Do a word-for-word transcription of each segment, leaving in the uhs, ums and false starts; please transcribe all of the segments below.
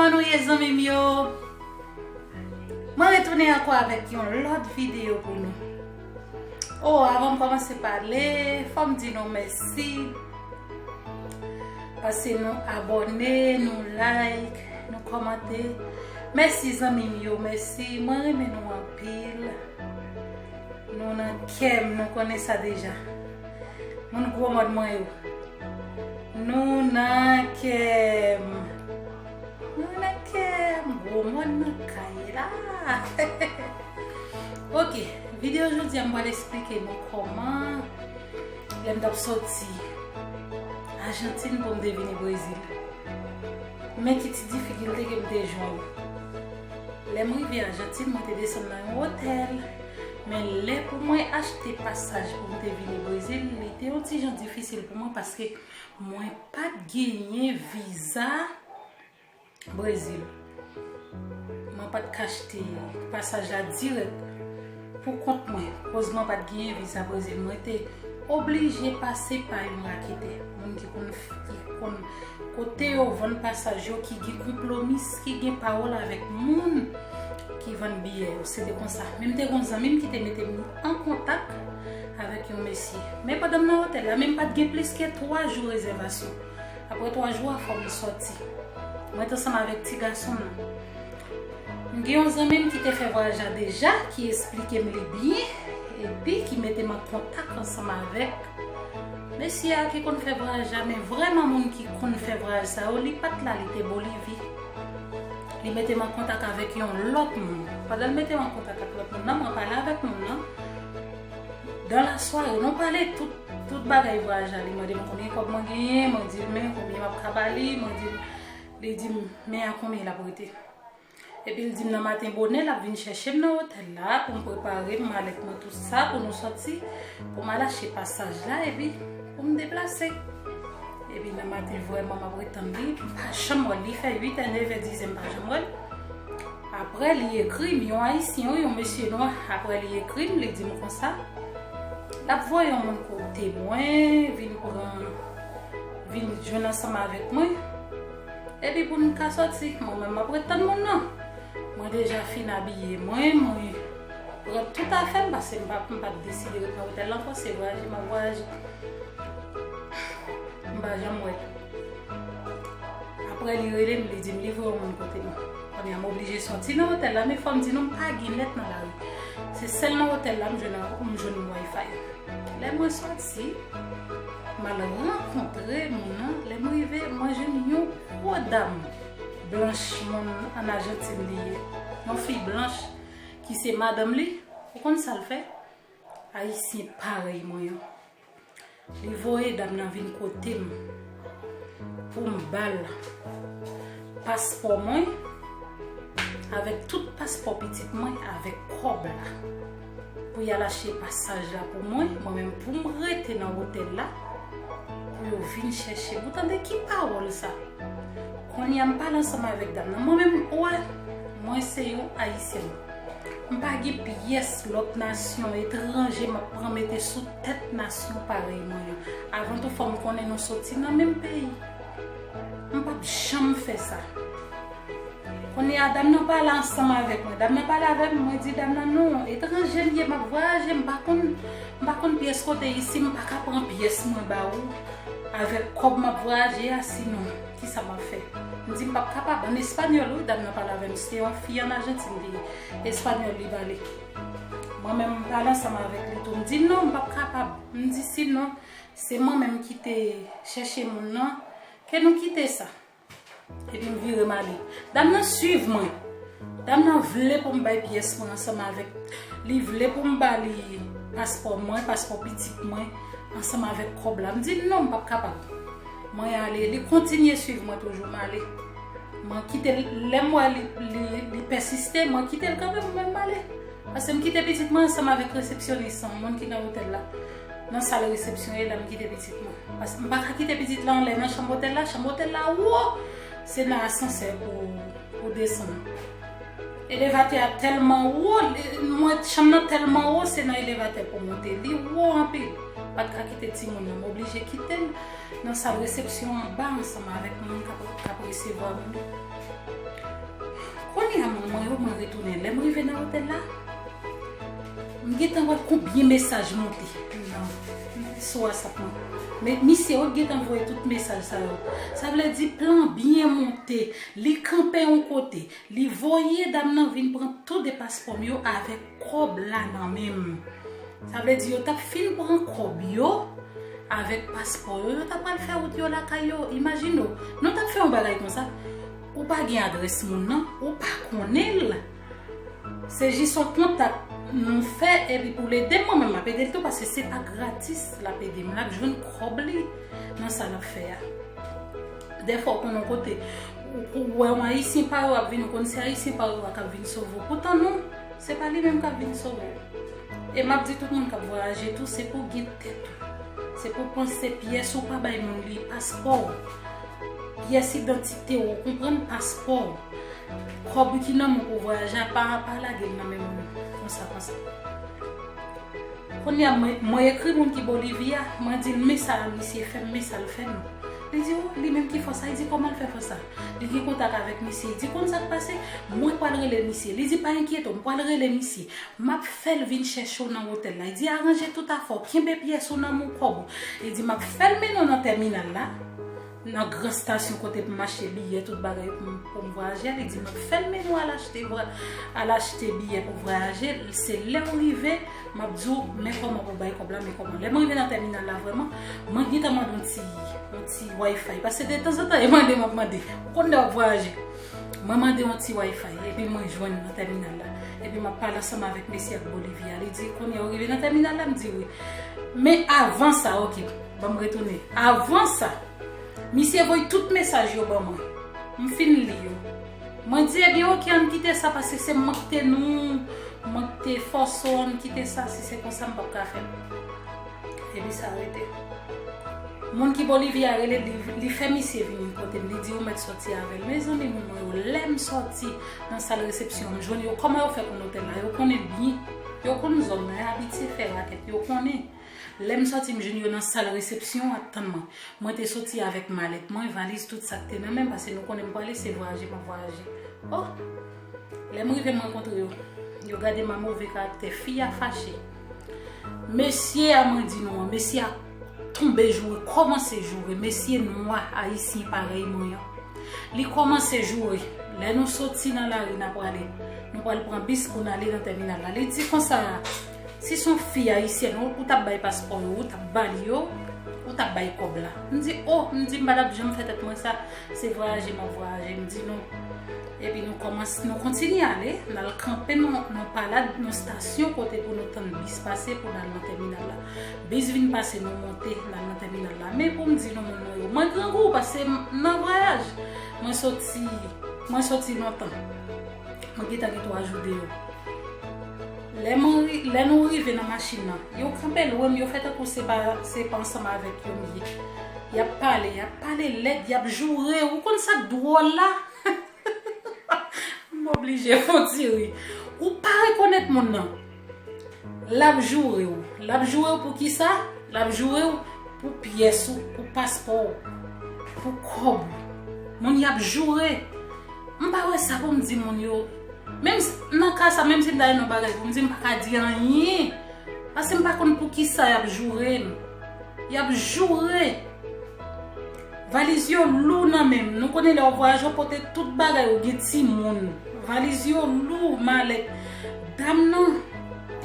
Kòman nou ye, zanmi m yo? Mwen retounen ankò avèk yon lòt videyo pou nou. Oh, avan m kòmanse pale, fò m di nou mèsi. Paske nou abòne, nou like, nou kòmante. Mèsi, zanmi m yo, mèsi. Mwen renmen nou anpil. Nou nan kè m, nou konnen sa deja. Moun gwo mòn mwen yo. Nou nan kè m. Nou nan kè m. Gwo mòn nan kay la. Ok, videyo jodi a m pral esplike nou kòman lè m t ap sòti Ajantin pou m te vini Brezil. Men ki ti difikilte ke m te jwenn. Lè m rive Ajantin, mwen te desann nan yon otèl. Men lè pou mwen achte pasaj pou m te vini Brezil, li te yon ti jan difisil pou mwen paske mwen pa t genyen viza Brezil. Mwen pa t ka achte pasaj la dirèk pou kont mwen. Koz mwen pa t genyen viza Brezil. Mwen te oblije pase pa yon raketè. Moun ki konn, ki konn kote yo vann pasaj yo, ki gen konpwomis, ki gen pawòl avèk moun ki vann biyè yo. Se te konsa. Men m te gen yon zanmi m ki te mete m an kontak avèk yon mesye. Men pandan m nan otèl la, men m pa t gen plis ke twa jou rezèvasyon. Apre twa jou a, fò m sòti. Mwen t ansanm avèk ti gason m nan. M gen yon zanmi m ki te fè vwayaj la deja, ki esplike m li byen, epi ki mete m an kontak ansanm avèk mesye a ki konn fè vwayaj la, men vrèman moun ki konn fè vwayaj sa yo, li pa t la, li te Bolivi. Li mete m an kontak avèk yon lòt moun. Pandan l mete m an kontak ak lòt moun nan, mwen pale avèk moun nan. Dan lasware, nou pale tout, tout bagay vwayaj la. Li mande m konbyen kòb mwen genyen, mwen di l men konbyen m ap ka ba li, mwen di l, li di m men a konbyen l ap rete. Epi l di m nan maten bonè l ap vin chèche m nan otèl la pou m prepare m, malèt mwen, tout sa pou nou sòti, pou m al achte pasaj la epi pou m deplase. Epi nan maten vrèman m ap ret tann li, m pa janm wè l. Li fè uit è, nèf è, diz è, m pa janm wè l. Apre li ekri m, yon ayisyen wi, yon mesye nwa. Apre li ekri m, li di m konsa l ap voye yon moun kote mwen, vin pran, vin jwenn ansanm avèk mwen. Epi pou n ka sòti, mwen menm m ap ret tann moun nan. Mwen deja fin abiye mwen, mwen pran tout afè m, paske m pa, m pa t deside ret nan otèl la ankò, se vwayaje m ap vwayaje. M pa janm wè l. Apre li rele m, li di m li voye yon moun kote m. Kounye a m oblije sòti nan otèl la, men fò m di nou m pa gen nèt nan lari. Se sèl nan otèl la m jwenn, m jwenn wifi. Lè mwen sòti, m al rankontre moun nan. Lè m rive, mwen jwenn yon gwo dam blanch, moun ann Ajantin li ye. Yon fi blanch ki se madanm li. Ou konn sa l fè? Ayisyen parèy mwen an. Li voye dam nan vin kote m pou m ba l paspò mwen, avèk tout paspò pitit mwen, avèk kòb la, pou y al achte pasaj la pou mwen, mwen menm pou m rete nan otèl la, pou yo vin chèche m. Ou tande ki pawòl sa? Kounye a m pale ansanm avèk dam nan. Mwen menm, ou wè, mwen se yon Ayisyèn. M pa gen pyès lòt nasyon etranje m ap pran mete sou tèt nasyon parèy mwen an. Avan tou, fò m konnen nou soti nan menm peyi. M p ap janm fè sa. Kounye a, dam nan pale ansanm avèk mwen. Dam nan pale avè m, mwen di dam nan, "Non, etranje m ye, m ap vwayaje, m pa konn, m pa konn pyès kote isi, m pa ka pran pyès mwen ba ou avèk kòb m ap vwayaje a, sinon, kisa m ap fè?" M di, "M p ap kapab." An espanyòl, wi, dam nan pale avè m, se te yon fi ann Ajantin li ye. Espanyòl li pale. Mwen menm, m pale ansanm avèk li tou. M di, "Non, m p ap kapab." M di, "Sinon, se mwen menm ki te chèche moun nan, ke nou kite sa." Epi m vire m ale. Dam nan swiv mwen. Dam nan vle pou m bay pyès mwen ansanm avèk, li vle pou m ba li paspò mwen, paspò pitit mwen, ansanm avèk kòb la. M di, "Non, m p ap kapab." Mwen ale, li kontinye swiv mwen toujou, m ale. Mwen kite l, lè m wè li, li, li pèsiste, mwen kite l kanmenm, mwen m ale. Paske m kite pitit mwen ansanm avèk resepsyonis lan, moun ki nan otèl la. Nan sal resepsyon yo la, m kite pitit mwen. Paske m pa ka kite pitit la anlè nan chanm otèl la. Chanm otèl la wo, se nan asansè pou, pou desann. Elevatè a tèlman wo, li, mwen, chanm nan tèlman wo, se nan elevatè pou monte. Li wo anpil. Pa t ka kite timoun nan, m oblije kite l nan sal resepsyon anba ansanm avèk moun k ap, k ap resevwa moun yo. Mwen, mwen, mwen retounen. Lè m rive nan otèl la, m gentan wè konbyen mesaj monte nan, sou WhatsApp mwen. Men misye wi gentan voye tout mesaj sa yo. Sa vle di plan byen monte. Li kanpe yon kote. Li voye dam nan vin pran tou de paspò m yo avèk kòb la nan men m. Sa vle di yo t ap fin pran kòb yo avèk paspò yo, yo t ap al fè wout yo lakay yo. Imajine w, nou t ap fè yon bagay konsa. Ou pa gen adrès moun nan, ou pa konnen l. Se jis yon kontak nou fè epi pou l ede m, mwen menm m ap ede l tou, paske se pa gratis l ap ede m, l ap jwenn kòb li nan sa l ap fè a. Dèfwa ou konn yon kote, ou, ou wè yon Ayisyen parèy w ap vin, ou konn se Ayisyen parèy w a k ap vin sove w. Poutan non, se pa li menm k ap vin sove w. E m ap di tout moun k ap vwayaje tou, se pou w gen tèt ou. Se pou w panse pyès ou pa bay moun li, paspò w, pyès idantite w, ou konprann, paspò w. Kòb ki nan men w pou vwayaje a, pa, pa lage l nan men moun konsa, konsa. Kounye a, mwen, mwen ekri moun ki Bolivi a, mwen di l men sa misye fè m, men sa l fè m. Li di, o, li menm ki fè sa, li di kòman l fè fè sa. Li gen kontak avèk misye, li di konn sa k pase, mwen pral rele misye. Li di pa enkyete w, m pral rele misye. M ap fè l vin chèche w nan otèl la. Li di aranje tout afè w, kenbe pyès ou nan men w, kòb ou. Li di m ap fè l mennen w nan tèminal la. Nan gran estasyon kote pou m achte biyè, tout bagay pou m, pou m vwayaje a, li di m ap fè l mennen w al achte vwa-, al achte biyè pou vwayaje, se lè w rive, m ap di w, men kòman pou w bay kòb la, men kòman. Lè mwen rive nan tèminal la vrèman, mwen gentan mande yon ti, yon ti wifi, paske de tanzantan e mande m ap mande, ou konn lè w ap vwayaje. Mwen mande yon ti wifi, epi mwen jwenn nan tèminal la, epi m ap pale ansanm avèk mesye ak Bolivi a, li di, kounye a ou rive nan tèminal la, m di wi. Men avan sa, oke, ban m retounen. Avan sa, misye voye tout mesaj yo ban mwen. M fin li yo. Mwen di, ebyen, oke, ann kite sa, paske se mwen k te nou, mwen k te fòse w, ann kite sa, si se konsa, m p ap ka fè l. Epi sa rete. Moun ki Bolivi a rele, li, li fè misye vini kote m, li di, ou mèt sòti avè l. Mezanmi, moun mwen yo, lè m sòti nan sal resepsyon, m jwenn yo, kòman yo fè konn otèl la? Yo konnen byen, yo konn zòn nan, yo abitye fè rakèt, yo konnen. Lè m sòti, m jwenn yo nan sal resepsyon ap tann mwen. Mwen te soti avèk malèt mwen, valiz, tout sa k te nan men m, paske nou konnen m prale, se vwayaje m ap vwayaje. O! Lè m rive, m rankontre yo. Yo gade m a move karaktè, fi a fache. Mesye a, mwen di nou an, mesye a tonbe joure, kòmanse joure, mesye nwa ayisyen parèy mwen an. Li kòmanse joure. Lè nou soti nan lari, n a prale, nou pral pran bis pou n ale nan tèminal la. Li di konsa, si s on fi ayisyèn, ou, ou t ap bay paspò yo, ou t ap ba l yo, ou t ap bay kòb la. M di, o, m di, m pa t ap janm fè tèt mwen sa, se vwayaje m ap vwayaje, m di non. Epi nou kòmanse, nou kontinye ale, n al kanpe nan, nan palad, nan stasyon kote pou nou tann bis pase pou n al nan tèminal la. Bis vin pase, nou monte, n al nan tèminal la. Men pou m di nou, moun mwen yo, mwen grangou, paske m nan vwayaj. Mwen soti, mwen soti lontan. Mwen gentan gen twa jou deyò. Lè mwen ri-, lè nou rive nan machin nan, yo kanpe lwen m, yo fè tankou se pa, se pa ansanm avèk yo m ye. Y ap pale, y ap pale lèd, y ap joure. Ou konn sa k dwòl la? M oblije fè on ti ri. Ou pa rekonèt moun nan. L ap joure w. L ap joure w pou kisa? L ap joure w pou pyès ou, pou paspò w, pou kòb ou. Moun y ap joure. M pa wè sa pou m di moun yo. Menm s-, nan ka sa, menm si m ta nan bagay pou m di, m pa ka di anyen. Paske m pa konn pou kisa y ap joure m. Y ap joure. Valiz yo lou nan men m. Nou konnen lè w ap vwayaje, w pote tout bagay, ou gen timoun. Valiz yo lou, malèt. Dam nan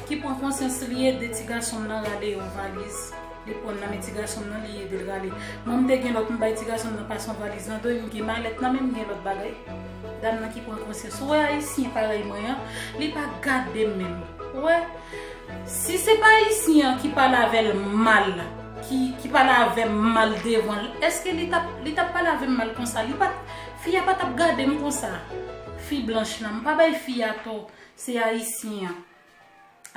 ki pran konsyans, li ede ti gason m nan rale yon valiz. Li pran nan men ti gason m nan, li ede l rale. Mwen, m te gen lòt, m bay ti gason m nan pase yon valiz nan do, m gen malèt nan men m, gen lòt bagay. Dam nan ki pran konsyans. Ou wè ayisyen parèy mwen an, li pa gade m menm. Ou wè? Si se pa ayisyen an ki pale avè l mal, ki, ki pale avè m mal devan l, èske li t ap, li t ap pale avè m mal konsa? Li pa t, fi a pa t ap gade m konsa. Fi blanch lan, m pa bay fi a tò, se ayisyen an.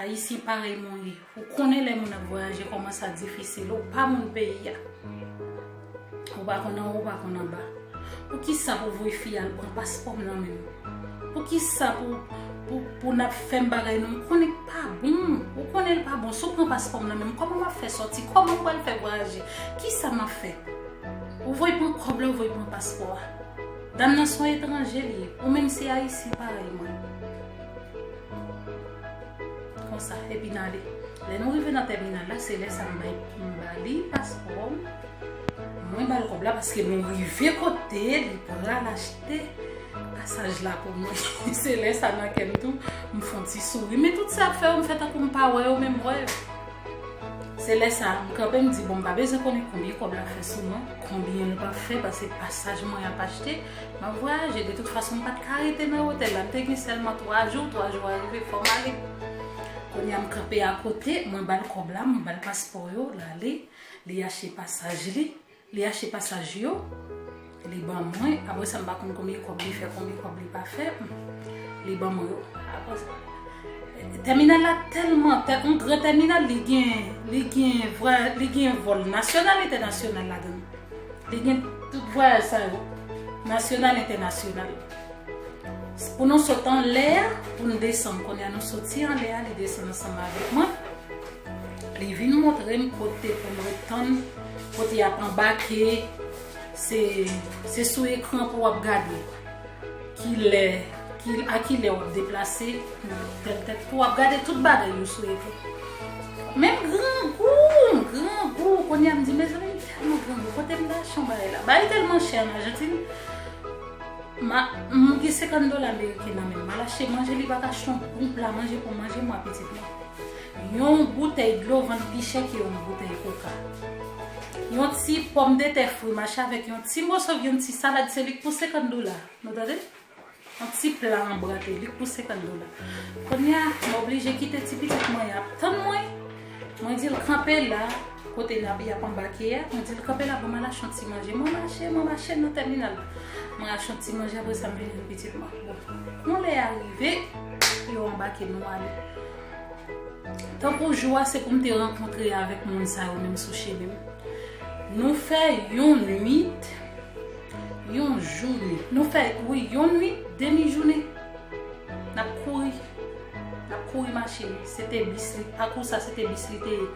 Ayisyen parèy mwen ye. Ou konnen lè moun ap vwayaje kòman sa difisil. Ou pa moun peyi a. Ou pa konn anwo, ou pa konn anba. Poukisa pou voye fi a al pran paspò m nan men m? Poukisa pou, pou, pou n ap fè m bagay nou? M konnen k pa bon. Ou konnen l pa bon. Si w pran paspò m nan men m, kòman m ap fè sòti? Kòman m pral fè vwayaje? Kisa m ap fè? Ou voye pran kòb la, ou voye pran paspò a. Dam nan se yon etranje li ye. Ou menm se ayisyen parèy mwen. Konsa, epi n ale. Lè nou rive nan tèminal la, se lè sa m bay, m ba li paspò m. Mwen ba l kòb la paske nou rive kote li pral achte pasaj la pou mwen. Se lè sa nan kè m tou, m fè yon ti souri. Men tout sa ap fè yo, m fè tankou m pa wè yo, men m wè yo. Se lè sa, m kanpe, m di, bon, m pa bezwen konnen konbyen kòb l ap fè sou mwen, konbyen l p ap fè, paske pasaj mwen y ap achte, m ap vwayaje. De tout fason, m pa t ka rete nan otèl la. M te gen sèlman twa jou, twa jou a rive, fò m ale. Kounye a, m kanpe akote, mwen ba l kòb la, mwen ba l paspò yo, l ale, li achte pasaj li, li achte pasaj yo, li ban mwen. Apre sa, m pa konn konbyen kòb li fè, konbyen kòb li pa fè, li ban mwen yo. Apre sa, tèminal la tèlman, tè-, yon gran tèminal, li gen, li gen vwa-, li gen vòl nasyonal, entènasyonal ladan l. Li gen tout vwayaj sa yo, nasyonal, entènasyonal. Pou nou sot anlè a, pou n desann, kounye a nou soti anlè a, li desann ansanm avèk mwen. Li vin montre m kote pou m ret tann, kote y ap anbake. Se, se sou ekran pou w ap gade. Kilè, ki, a kilè w ap deplase, tèl, tèl, pou w ap gade tout bagay yo sou ekran. Men m grangou, m grangou. Kounye a m di, mezanmi, m tèlman grangou. Kote m ta achte yon bagay la? Bagay tèlman chè an Ajantin. Ma, m gen senkant dola ameriken nan men m. M al achte manje, li pa ka achte yon bon pla manje pou manje mwen ak pitit mwen. Yon boutèy dlo vann pi chè ke yon boutèy koka. Yon ti pòmdetè fri mache avèk yon ti moso vyann, ti salad, se li k pou senkant dola. Nou tande? Yon ti pla anbrate, li k pou senkant dola. Kounye a, m oblije kite ti pitit mwen ap tann mwen. Mwen di l kanpe la, kote n ap, y ap anbake a. Mwen di l kanpe la pou m al achte yon ti manje. Mwen mache, mwen mache nan tèminal la. Mwen achte yon ti manje, apre sa, m vin jwenn pitit mwen. Bon, yon lè a rive, yo anbake, nou ale. Tankou jou a, se pou m te rankontre avèk moun sa yo menm sou chemen m. Nou fè yon nuit, yon jounen. Nou fè, wi, yon nuit, demi jounen. N ap kouri. N ap kouri mache. Se te bis li. Pakou sa, se te bis li te ye.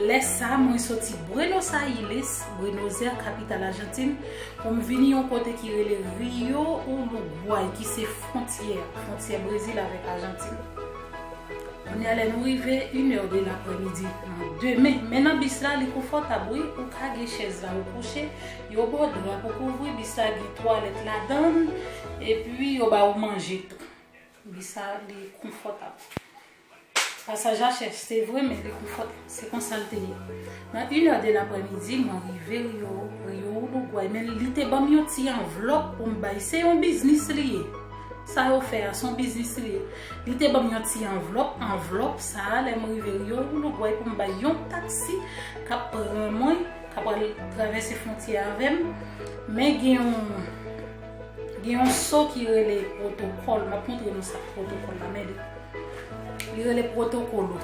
Lè sa, mwen soti Buenos Aires, Buenos Aires, kapital Ajantin, pou m vini yon kote ki rele Rio Uruguay, ki se fwontyè, fwontyè Brezil avèk Ajantin. Kounye a, lè nou rive, inè de laprèmidi nan demen, men nan bis la, li konfòtab, wi, ou ka gen chèz la, ou kouche, yo ba w dra pou kouvri, bis la gen twalèt ladan l, epi yo ba ou manje tou. Bis la, li konfòtab. Pasaj la chè, se vre, men li konfòtab. Se konsa l te ye. Nan inè de laprèmidi, mwen rive Rio, Rio Uruguay, men li te ban m yon ti anvlòp pou m bay. Se yon biznis li ye. Sa yo fè a, se yon biznis li ye. Li te ban m yon ti anvlòp. Anvlòp sa a, lè m rive Rio Uruguay, pou m bay yon taksi k ap pran mwen, k ap al travèse fwontyè avè m. Men gen yon, gen yon so ki rele pwotokòl. M ap montre nou sa k pwotokòl la, men li, li rele pwotokolo.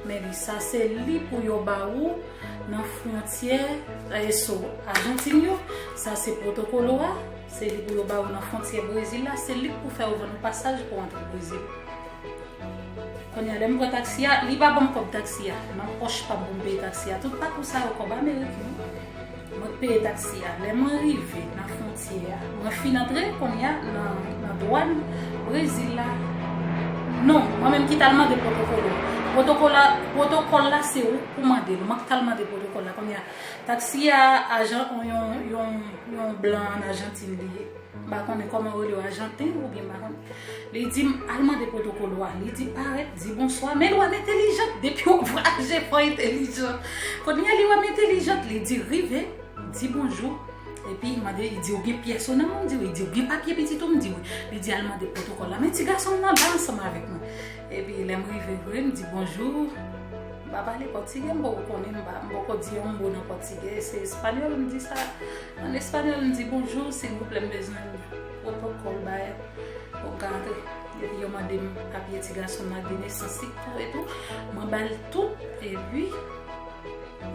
Men li, sa se li pou yo ba ou nan fwontyè, e, so Ajantin yo. Sa se pwotokolo a, se li pou yo ba ou nan fwontyè Brezil la, se li k pou fè yo vann ou pasaj pou antre Brezil. Kounye a, lè m pran taksi a, li pa ban m kòb taksi a. Nan pòch pa m pou m peye taksi a. Tout pakou sa yo kòb ameriken. Mwen k peye taksi a. Lè mwen rive nan fwontyè a, mwen fin antre kounye a nan, nan dwàn Brezil la. Non, mwen menm ki t al mande pwotokolo. Pwotokòl la, pwotokòl la se ou k pou mande l. Mwen k t al mande pwotokòl la. Kounye a, taksi a, ajan, yon, yon, yon blan an Ajantin li ye. M pa konnen kòman yo rele yo, ajanten oubyen m pa konnen. Li di m, al mande pwotokolo a. Li di, parèt, di bonswa. Men l wè m entèlijant. Depi w ap vwayaje, fò w entèlijan. Kounye a, li wè m entèlijant. Li di, rive, di bonjou. Epi, li mande, li di, ou gen pyès ou nan men? M di, wi. Li di, ou gen papye pitit ou? M di, wi. Li di, al mande pwotokòl la. Men ti gason m nan la ansanm avèk mwen. Epi, lè m rive vre, m di, bonjou. M pa pale pòtigè, m poko konnen, m pa, m poko di yon mo nan pòtigè. Se espanyòl, m di sa. An espanyòl, m di, bonjou, silvouplè, m bezwen pwotokòl bay pou m ka antre. Epi yo mande m papye ti gason m nan, de nesans li tou etou. Mwen ba l tout, epi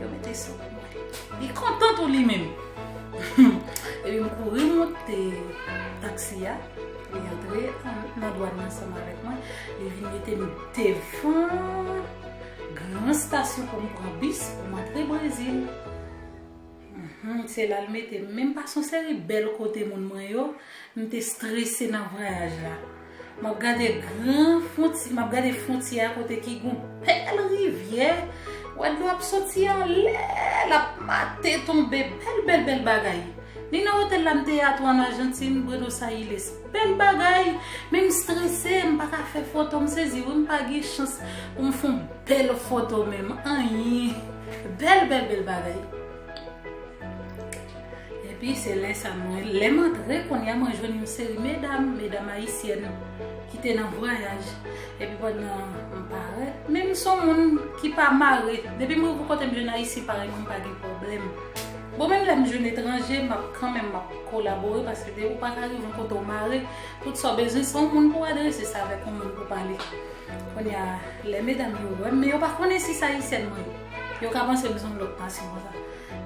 yo mete sou mwen. Li kontan tou li menm. Epi m kouri monte taksi a. Li antre an, nan dwàn nan ansanm avèk mwen. Li vin mete m devan gran estasyon pou m pran bis pou m antre Brezil. Hmm. Hmm, se la l mete m. Men m pase yon seri bèl kote moun mwen yo, m te strese nan vwayaj la. M ap gade gran fwonti, m ap gade fwontyè a kote ki gon bèl rivyè. Wè dlo ap soti anlè, l ap mate tonbe, bèl, bèl, bèl bagay. Ni nan otèl la m te ye a tou an Ajantin, Buenos Aires. Bèl bagay, men m strese, m pa ka fè foto, m sezi, wi, m pa gen chans pou m fè yon bèl foto menm, anyen. Bèl, bèl, bèl bagay. Epi se lè sa mwen, lè m antre, kounye a mwen jwenn yon seri medam, medam ayisyèn ki te nan vwayaj. Epi pandan m parèt, men m se yon moun ki pa mare. Depi m rive kote m jwenn ayisyen parèy mwen, m pa gen pwoblèm. Bon, menm lè m jwenn etranje, m ap kanmenm, m ap kolabore, paske de ou pa ka rive yon kote w mare, tout sa w bezwen, se yon moun pou w adrese sa avèk, yon moun pou pale. Kounye a, lè medam yo wè m, men yo pa konnen si se ayisyèn mwen ye. Yo ka panse m se yon lòt nasyon konsa.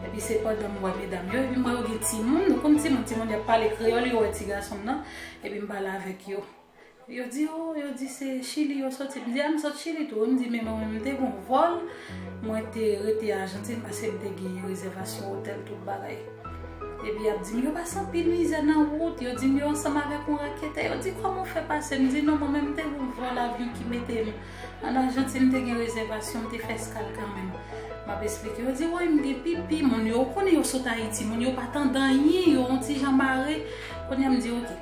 Epi se pandan m wè medam yo, epi m wè yo gen timoun, nou konn timoun, timoun y ap pale kreyòl, yo wè ti gason m nan, epi m pale avèk yo. Yo di, o, yo di se Chili yo soti. M di, a, m sot Chili tou. M di, men mwen menm, m te gen yon vòl, mwen te rete Ajantin paske m te gen rezèvasyon otèl, tout bagay. Epi y ap di m, yo pase anpil mizè nan wout, yo di m yo ansanm avèk yon raketè, yo di, kòman w fè pase? M di, non, mwen menm, m te gen yon vòl avyon ki mete m ann Ajantin, m te gen rezèvasyon, m te fè eskal kanmenm. M ap esplike, yo di, woy, m gen pipi, moun yo, ou konnen yo sot Ayiti, moun yo pa tande anyen, yo yon ti jan mare. Kounye a m di, oke.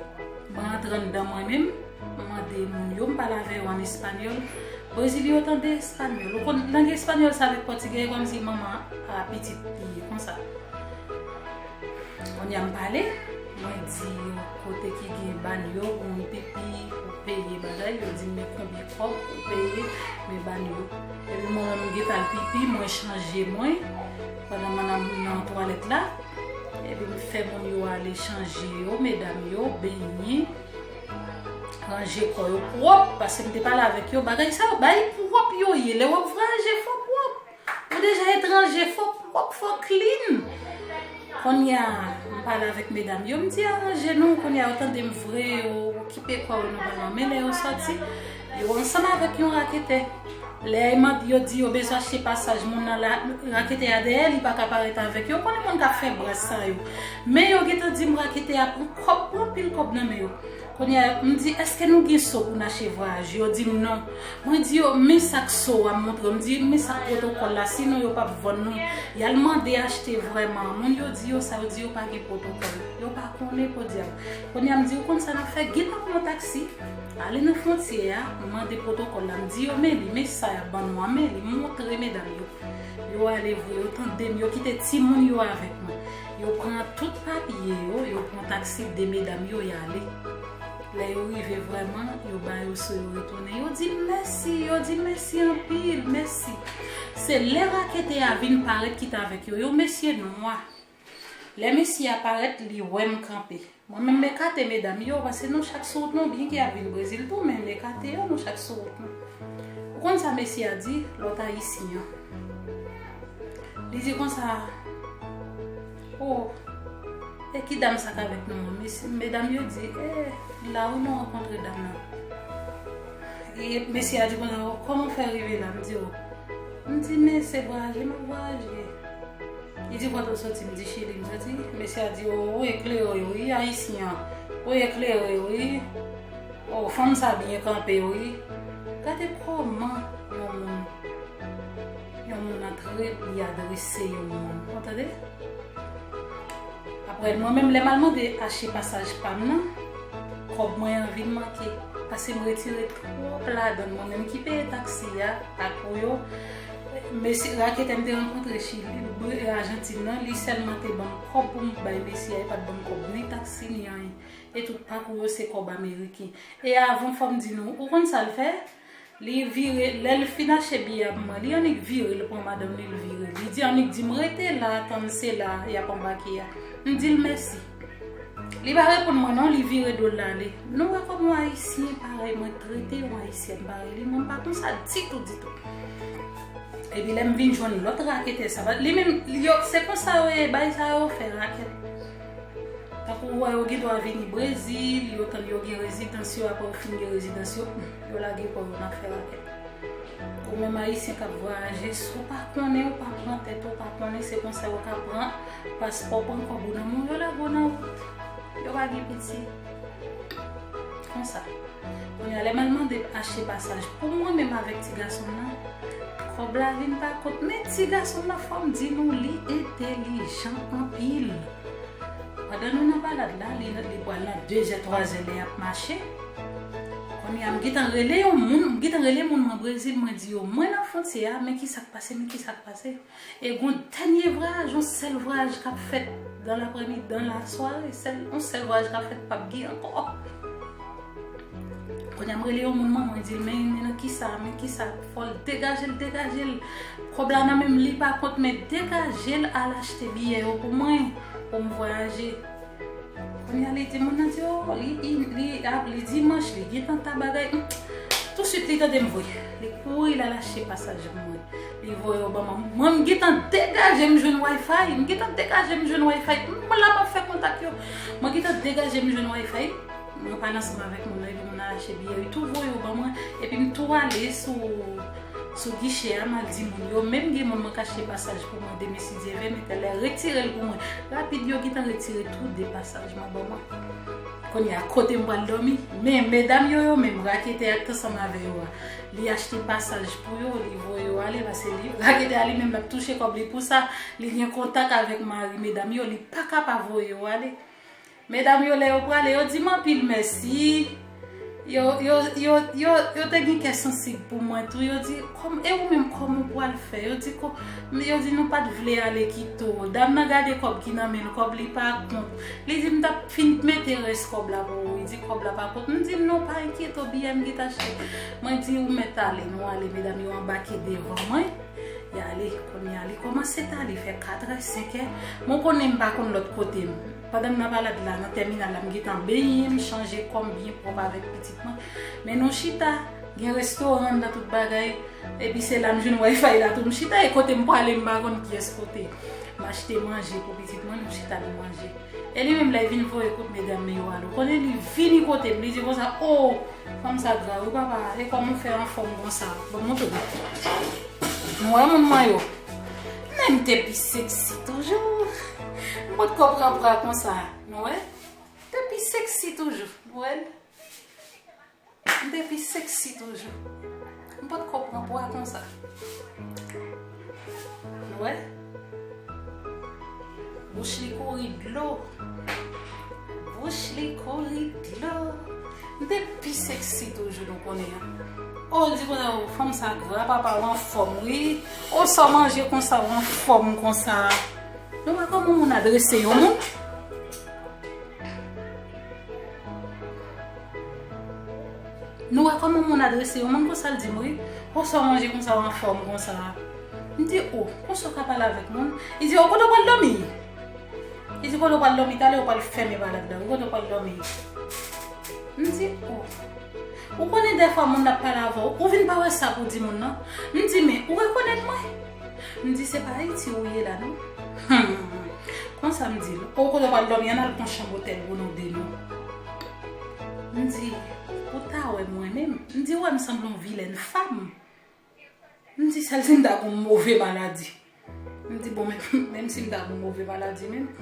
Mwen antre anndan mwen menm, m mande moun yo, m pale avè yo an espanyòl. Brezil yo tande espanyòl. Ou konn lang espanyòl sa avèk pòtigè, e kòmsi manman a pitit li ye konsa. Kounye a m pale, mwen di yo kote ki gen banyo, pou m pipi, pou peye bagay, yo di m men konbyen kòb pou peye, men banyo. Epi mwen menm m gentan al pipi, mwen chanje mwen, pandan m nan, nan twalèt la. Epi m fè moun yo ale chanje yo, medam yo, benyen, ranje kò yo pwòp, paske m te pale avèk yo, bagay sa yo, bay pwòp yo ye, lè w ap vwayaje, fò pwòp. Ou deja etranje, fò pwòp, fò clean. Kounye a, m pale avèk medam yo, m di, aranje nou, kounye a, yo tande m vre, yo okipe kò yo nòmalman, men lè yo sòti, yo ansanm avèk yon raketè. Lè yo di yo bezwen achte pasaj, moun nan la, raketè a dèyè, li pa ka parèt avèk yo. Ou konnen moun k ap fè bras sa yo. Men yo gentan di m raketè a pran kòb, pran pil kòb nan men yo. Kounye a, m di, èske nou gen so pou n achte vwayaj? Yo di m non. Mwen di yo, men sak so a m montre yo. M di, men sak pwotokòl la, sinon yo p ap vann nou. Y al mande achte vrèman. Moun yo di yo sa, yo di yo pa gen pwotokòl. Yo pa konnen podyab. Kounye a, m di, ou konn sa n ap fè? Gentan pran yon taksi. Ale nan fwontyè a, mande pwotokòl la. M di yo, men li, men sa y ap ban nou an, men li, m montre medam yo. Yo ale vre, yo tande m, yo kite timoun yo avèk mwen. Yo pran tout papye yo, yo pran taksi de medam yo, y ale. Lè yo rive vrèman, yo ba yo so yo retounen. Yo di m mèsi, yo di m mèsi anpil, mèsi. Se lè raketè a vin parèt ki t avèk yo, yon mesye nwa. Lè mesye a parèt, li wè m kanpe. Mwen menm m ekate medam yo, paske nou chak sou wout nou, byen ke y ap vin Brezil tou, men m ekate yo, nou chak sou wout nou. Ou konn sa mesye a di, lòt ayisyen an? Li di konsa, o, e ki dam sa k avèk nou an? Mesye, medam yo di, e, la wi nou rankontre dam nan. E mesye a di konsa, o, kòman w fè rive la? M di, o, m di, men se vwayaje m ap vwayaje. Li di, kote w soti? M di, Chili m soti. Mesye a di, o, ou eklere wi, ayisyen an. Ou eklere wi. O, fanm sa byen kanpe wi. Gade kòman yon moun, yon moun antre, li adrese yon moun. Ou tande? Apre, mwen menm, lè m al mande achte pasaj pa m nan, kòb mwen an vin manke. Paske m retire twòp ladan l. Mwen menm ki peye taksi a ak ou yo. Mesye raketè m te rankontre Chili, Ajantin nan, li sèlman te ban m kòb pou m bay mesye a, li pa t ban m kòb ni taksi, ni anyen. E tout pakou yo se kòb ameriken. E avan, fò m di nou, ou konn sa l fè? Li vire, lè l fin achte biyè a pou mwen, li annik vire, l pran madanm li, l vire. Li di annik di m rete la, tann se la y ap anbake a. M di l mèsi. Li pa reponn mwen non, li vire do l ale. Nou wè kòman yon ayisyen parèy mwen trete yon ayisyèn parèy li, mwen m pa konn sa ditou, ditou. Epi lè m vin jwenn lòt raketè sa, li menm, yo, se konsa yo ye, bay sa yo fè rakèt. Tankou ou wè yo gen dwa vini Brezil, yo tann yo gen rezidans yo, apre yo fin gen rezidans yo, yo lage kò yo nan fè rakèt. Ou menm Ayisyen k ap vwayaje, si w pa konnen, ou pa pran tèt ou, ou pa konnen, se konsa yo ka pran paspò, pran kòb ou nan men w, yo lage w nan wout. Yo pa gen piti. Konsa. Kounye a, lè m al mande achte pasaj pou mwen menm avèk ti gason m nan, kòb la vin pa kont. Men ti gason m nan, fò m di nou, li entèlijan anpil. Pandan nou nan balad la, li, li pral nan de zè, twa zè lè y ap mache. Kounye a, m gentan rele yon moun, m gentan rele moun mwen Brezil, mwen di yo, mwen nan fwontyè a, men ki sa k pase, men ki sa k pase. E gon dènye vwayaj, yon sèl vwayaj k ap fèt dans l'après-midi, dans la soirée, sèl, yon sèl vwayaj k ap fèt, p ap gen ankò. Kounye a m rele yon moun, mwen, mwen di l, men, men nan kisa, men kisa, fò l degaje l, degaje l. Kòb la nan men m, li pa kont, men degaje l, al achte biyè yo pou mwen, pou m vwayaje. Kounye a, li di, moun nan di, o, li, li, li, a, li dimanch, li gentan ta bagay. Tousuit, li tande m voye. Li kouri, l al achte pasaj pou mwen. Li voye yo ban mwen. Mwen, m gentan degaje m jwenn Wi-Fi. M gentan degaje m jwenn Wi-Fi. M la m ap fè kontak yo. Mwen gentan degaje m jwenn Wi-Fi. Mwen pale ansanm avèk moun nan, epi moun nan achte biyè, li tou voye yo ban mwen. Epi m tou ale sou, sou gichè a, m al di moun yo, menm gen moun mwen ka achte pasaj pou mwen demen si Dye vle, men tèlè retire l pou mwen. Rapid, yo gentan retire tou de pasaj mwen ban mwen. Kounye a, kote m pral dòmi? Men medam yo, yo menm, raketè a ki t ansanm avè yo a, li achte pasaj pou yo, li voye yo ale, paske li, raketè a li menm, l ap touche kòb li pou sa, li gen kontak avèk mari medam yo, li pa ka pa voye yo ale. Medam yo, lè yo prale, yo di m anpil mèsi. Yo, yo, yo, yo, yo te gen kè sansib pou mwen tou. Yo di, kòm, e ou menm, kòman w pral fè? Yo di, ko, yo di, nou pa t vle ale Kito. Dam nan gade kòb ki nan men l, kòb li pa kont. Li di, m t ap fin mete rès kòb la pou ou. Li di, kòb la pa kont. M di, non, pa enkyete w, biyè m gentan achte. Mwen di, ou mèt ale, nou ale. Medam yo anbake devan mwen. Y ale, kounye a, li kòmanse ta, li fè katrè, senkè. Mwen konnen m pa konn lòt kote m. Pandan m nan balad la, nan tèminal la, m gentan benyen, m chanje kò m byen pwòp avèk pitit mwen. Men nou chita, gen restoran anndan tout bagay. Epi se la m jwenn Wi-Fi la tou. M chita e kote m prale, m pa konn kiyès kote. M achte manje pou pitit mwen, nou chita nou manje. E li menm lè l vin voye kout medam yo ale. Ou konnen li vini kote m, li di konsa, o, fanm sa gra wi papa, e kòman w fè anfòm konsa? Ban m montre w. Nou wè moun mwen yo. Men m te pi seksi toujou. M potko pran pwa konsa. Nou wè? M te pi seksi toujou. Nou wè l? M te pi seksi toujou. M potko pran pwa konsa. Nou wè? Bouch li kouri dlo. Bouch li kouri dlo. M te pi seksi toujou, nou konnen an. O, l di konsa, o, fanm sa gra, papa, w anfòm, wi. O, sa w manje konsa, w anfòm konsa. Nou wè kòman moun adrese yon moun? Nou wè kòman moun adrese yon moun konsa, l di m, wi, o, sa w manje konsa, w anfòm konsa. M di, o, konsa w ka pale avèk moun? Li di, o, kote w pral dòmi? Li di, kote w pral dòmi? Talè w pral fèmen balad la, wi, kote w pral dòmi? M di, o, ou konnen dèfwa moun ap pale avè w, ou vin pa wè sa pou di moun nan? M di, men, ou rekonèt mwen? M di, se pa Ayiti ou ye la, non? Hmm. Konsa m di l, o, kote w pral dòmi, ann al pran chanm otèl pou nou de nou. M di, ou ta wè mwen menm? M di, ou wè m sanble yon vilèn fanm? M di, sèl si m ta gon move maladi. M di, bon, men, menm si m ta gon move maladi menm.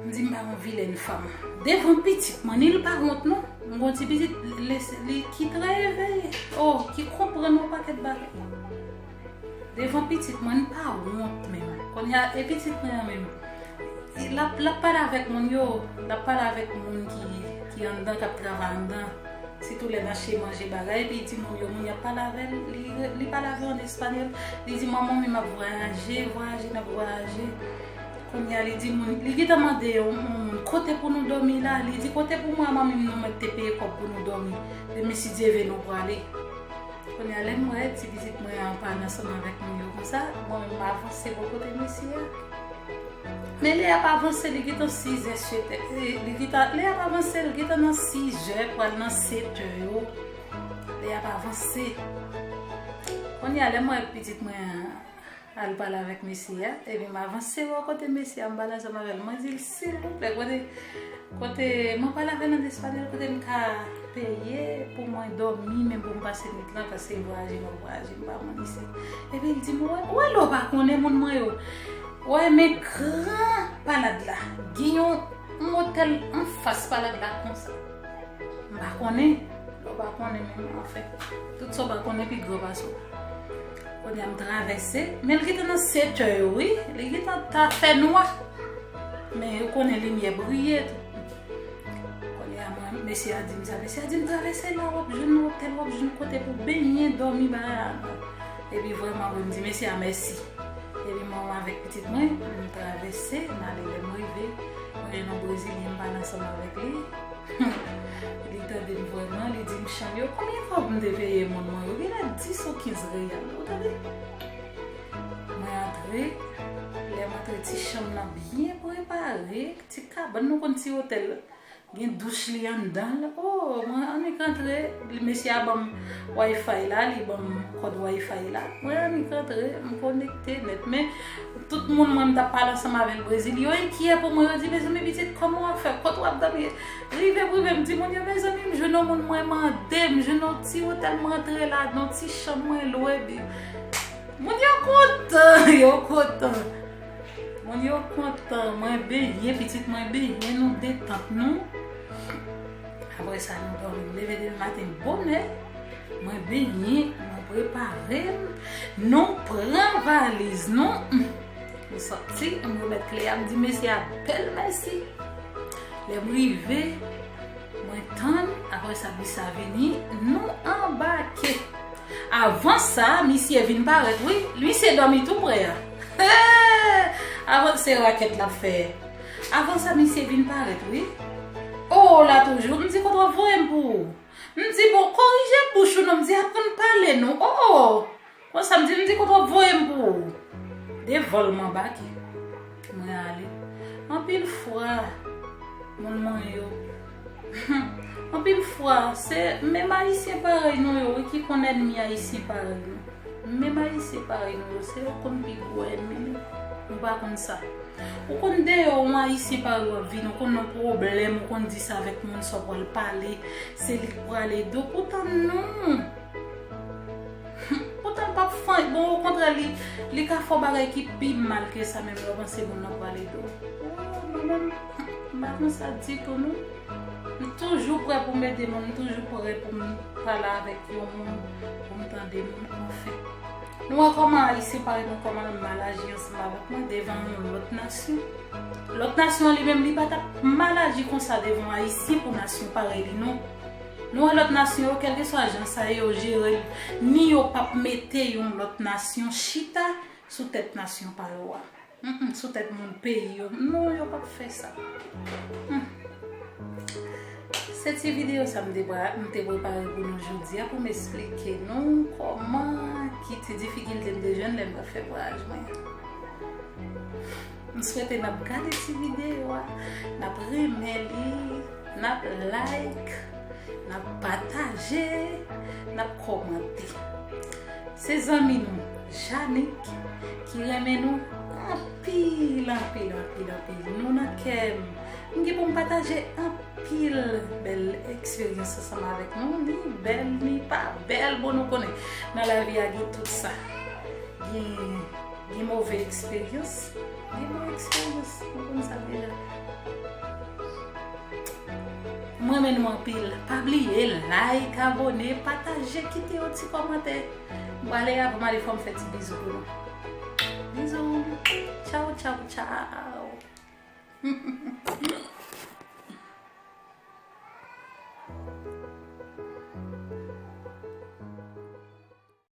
M di, m pa yon vilèn fanm. Devan pitit mwen, ni l pa wont, non. M gon ti pitit, li, li ki trè eveye. O, ki konprann yon pakèt bagay. Devan pitit mwen, m pa wont menm. Kounye a, e pitit mwen an menm. E l ap, l ap pale avèk moun yo, l ap pale avèk moun ki, ki anndan, k ap travay anndan. Sitou lè n achte manje bagay, epi timoun yo, moun y ap pale avè l, li, li pale avè yo an espanyòl. Li di, manman, wi, m ap vwayaje, vwayaje, n ap vwayaje. Kounye a, li di moun, li gentan mande yon, yon moun, kote pou nou dòmi la? Li di, kote pou mwen, manmi m, nou mèt te peye kòb pou nou dòmi. Demen, si Dye vle, nou prale. Kounye a, lè m wè ti pitit mwen an pa ansanm avèk nou yo konsa, mwen menm m avanse bò kote mesye a. Men lè y ap avanse, li gentan sizè, setè, e, li gentan, lè y ap avanse, li gentan nan sizè, pral nan setè yo. Lè y ap avanse. Kounye a, lè m wè pitit mwen an, Al pale avèk mesye a, epi m avanse wè kote mesye a, m pale ansanm avè l. Mwen di l, silvouplè, kote, kote, mwen pale avè l an espanyòl, kote m ka peye pou mwen dòmi, menm pou m pase nwit lan, paske vwayaje m ap vwayaje, m pa konn isit. Epi l di m, wè, wè lè w pa konnen moun mwen yo. Wè, men gran palad la. Gen yon, yon otèl anfas palad la konsa. M pa konnen. Lè w pa konnen menm, anfen. Tout sa w pa konnen pi gran pase w. Kounye a m travèse. Men l gentan nan sèt è yo, wi. Li gentan ta fè nwa. Men ou konnen limyè briye tou. Kounye a mwen, mesye a di m sa. Mesye a di m, travèse la, w ap jwenn yon otèl, w ap jwenn kote pou benyen, dòmi, bagay la. Epi vrèman, wi, m di mesye a mèsi. Epi mwen avèk pitit mwen, m travèse, m ale, lè m rive, mwen jwenn yon brezilyen, m pale ansanm avèk li. Li tande m vrèman, li di m chanm yo, konbyen kòb m te peye moun mwen yo? Genlè dis ou kenz reyal, ou tande? Mwen antre, lè m antre, ti chanm nan byen prepare, ti kabann, nou konn ti otèl, gen douch li anndan l. Oh, mwen annik antre, mesye a ban m Wi-Fi la, li ban m kòd Wi-Fi la. Mwen annik antre, m konekte nèt. Men, tout moun mwen m t ap pale ansanm avè l Brezil, yo enkyè pou mwen, yo di, mezanmi, pitit, kòman w ap fè? Kote w ap dòmi? Rive, rive, m di moun yo, mezanmi, m jwenn yon moun mwen mande, m jwenn yon ti otèl, mwen antre ladan, yon ti chanm mwen lwe, bi. Moun yo kontan, yo kontan. Moun yo kontan, mwen benyen, pitit mwen benyen, nou detant nou. Apre sa, nou dòmi, nou leve demen maten bonè. Mwen benyen, mwen prepare m. Nou pran valiz nou. Nou sòti, m remèt kle a, m di mesye a bèl mèsi. Lè m rive, mwen tann, apre sa bis la vini, nou anbake. Avan sa, misye vin parèt, wi. Misye dòmi tou prè a. Avan se rakèt l ap fè. Avan sa, misye vin parèt, wi. O, la toujou, m di, kote w ap voye m pou ou? M di, bon, korije bouch ou non, m di, aprann pale non. O, o. Konsa m di l, m di, kote w ap voye m pou ou? Devan l m anbake. Mwen ale. Anpil fwa, moun mwen yo. Anpil fwa, se menm Ayisyen parèy nou yo, wi, ki konn ènmi Ayisyen parèy nou. Menm Ayisyen parèy nou yo, se yo konn pi gwo ènmi nou. Nou pa konn sa. Ou konn deyò, yon Ayisyen parèy w ap vin, ou konn nan pwoblèm, ou konn di sa avèk moun sa w pral pale, se li k pral ede w. Poutan non. Poutan l p ap fè anyen. Bon, okontrè, li, li ka fè w bagay ki pi mal ke sa, menm lè w panse moun nan pral ede w. Oh, mwen menm, m pa konn sa ditou, non. M toujou prè pou m ede moun, m toujou prè pou m pale avèk yon moun, pou m tande moun, anfen. Nou wè kòman Ayisyen parèy nou, kòman l mal aji ansanm avèk mwen devan yon lòt nasyon. Lòt nasyon an li menm, li pa t ap mal aji konsa devan Ayisyen pou nasyon parèy li, non. Nou wè lòt nasyon yo, kèlkeswa jan sa ye, yo jere l, ni yo p ap mete yon lòt nasyon chita sou tèt nasyon pa yo a. Mm, mm, sou tèt moun peyi yo. Non, yo p ap fè sa. Mm. Se ti videyo sa m te pre-, m te prepare pou nou jodi a, pou m esplike nou kòman, ki ti difikilte m te jwenn lè m t ap fè vwayaj mwen an. M swete n ap gade ti videyo a, n ap renmen li, n ap like, n ap pataje, n ap kòmante. Se zanmi nou, Janik, ki renmen nou anpil, anpil, anpil, anpil. Nou nan kè m. M gen pou m pataje anpil bèl eksperyans ansanm avèk nou. Ni bèl, ni pa bèl. Bon, nou konnen, nan lavi a gen tout sa. Gen, gen move eksperyans, gen bon eksperyans. Nou konn sa deja. Mwen renmen nou anpil. Pa bliye like, abòne, pataje, kite yon ti kòmantè. M prale avan m ale, fò m fè ti bizou pou nou. Bizou. Tchaw, tchaw, tchaw.